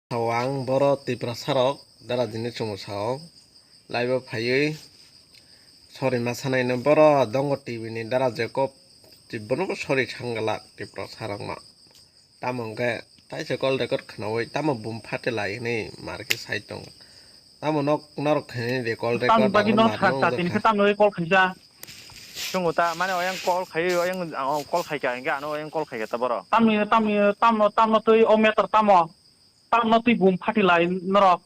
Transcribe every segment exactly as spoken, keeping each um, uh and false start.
Sao ang boro Tiprasa rok dara jini chwngno sao live o phaiwi sorry ma sanai no boro dongo T V ni dara Jacob tibbono bo sorry sanglak Tiprasa rok no. Tamo hwnkhe taisa call record khnaui tamo bum phate lai hwnwi mar khe sai tongo. Tamo nok norok khainai de call record bagwi no mar sa no sa wngjakha. Tini khe tamo call khaisa. Chungo ta mane oyang call khai oyang call khai ka hwnkhe ano oyang call khai ka ta boro. Tamni tamni tamno tamno twi o meter tamo. Tamno twi bum phati lai norok.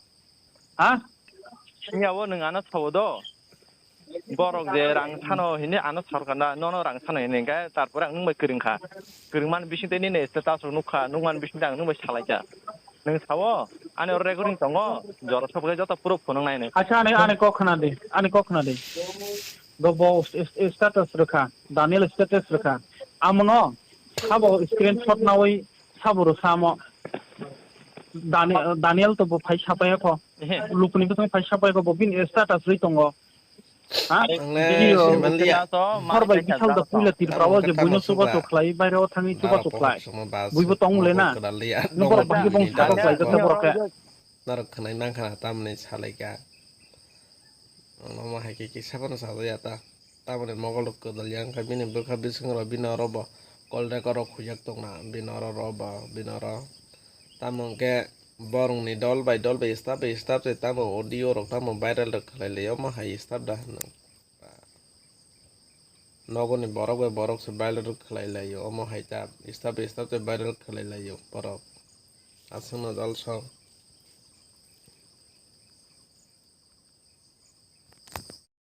Ha? Yawo nwng ano sawo do. Borok je rang sano hini ano sorkar na nono rang sano hini hwnkhe tarpore ang nwng bai kwrwng kha. Kwrwng mani bising tei nini status rok nukha, nukmani bising tei ang nwng bai salai kha. Nwng sawo ani oro recording tongo, jora sokle joto proof phunuk nai nai. Acha ani ani kok khna di, ani kok khna di. Bo bo status rwkha, Daniel status rwkha. Amono sabo screenshot nawi sabo rwkha amo. Dani-, Daniel to bo phai sapai kho. Ehe. Lukuni bwsong phai sapai kho, bo bini status rwi tongo. Ha? Ang le video se manliya. Hor bai bisal da puila Tripura o je buino chuba chuk khlai, baire o thangwi chuba chuk khlai. Buibo tong le na. Nokor bahai bong saka khlai jata borok khe. Norok khwnai mankha na tamni salaika. Omo hai khe kisa phano sajaya ta. Tamoni mogol rok kwdal yang kha bini bwkha bising rok bini oro bo call record rok huijak tongna bini oro ro bo bini oro. Tamo hwnkhe borokni dol bai dol bai staff bai staff se tamo audio rok tamo viral rok khlai lai omo hai staff da hwnwi. Nogoni borok bai borok se viral rok khlai lai omo hai ta staff bai staff se viral khlai lai borok. Aswkno dol song.